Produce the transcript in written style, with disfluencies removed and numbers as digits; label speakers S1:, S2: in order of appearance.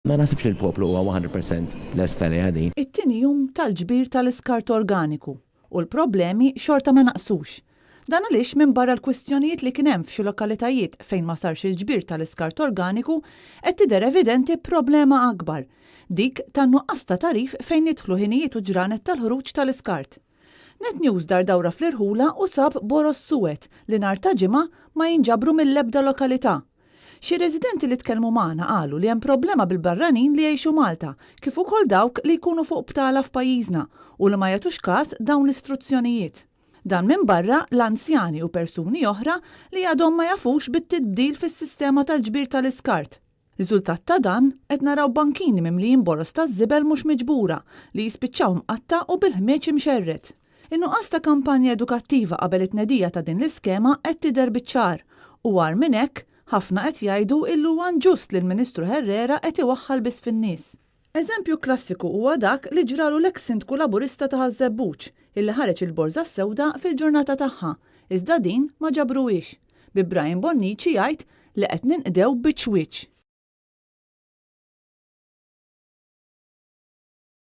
S1: Ma naħsibx li l-poplu huwa 100% lest għaliha din.
S2: It-tieni jum tal-ġbir tal-iskart organiku u l-problemi xorta ma naqsux. Dan għaliex minbarra l-kwistjonijiet li kien hemm f'xi lokalitajiet fejn ma sarx il-ġbir tal-iskart organiku qed tidher evidenti problema akbar, dik tan-nuqqas ta' tagħrif fejn jidħlu ħinijiet u ġranet tal-ħruġ tal-iskart. Net News dar dawra fl-irħula u sab boroż suwed li nhar ta' Ġimgħa ma jinġabru mill-ebda lokalità. Xi residenti li tkellmu magħna qalu li hemm problema bil-barranin li jgħixu Malta kif ukoll dawk li jkunu fuq btala f'pajjiżna u li ma jagħtux kas dawn l-istruzzjonijiet. Dan minbarra l-anzjani u persuni oħra li għadhom ma jafux bit-tibdil fis-sistema tal-ġbir tal-iskart. Riżultat ta' dan, qed naraw bankini mimlijin boroż taż-żibel mhux miġbura li jispiċċaw mqatta' u bil-ħmieġ imxerred. In-nuqqas ta' kampanja edukattiva qabel it-tnedija ta' din l-iskema qed tidher biċ-ċar u agħar minn hekk, ħafna qed jgħidu illi huwa inġust li l-Ministru Herrera qed iwaħħal biss fin-nies. Eżempju klassiku huwa dak li ġralu l-eks Sindku Laburista ta' Ħaż-Żebbuġ illi ħareġ il-borża s-sewda fil-ġurnata tagħha, iżda din ma ġabruhiex, bi Brian Bonnici jgħid li qed ninqdew biċ-ċwieċ.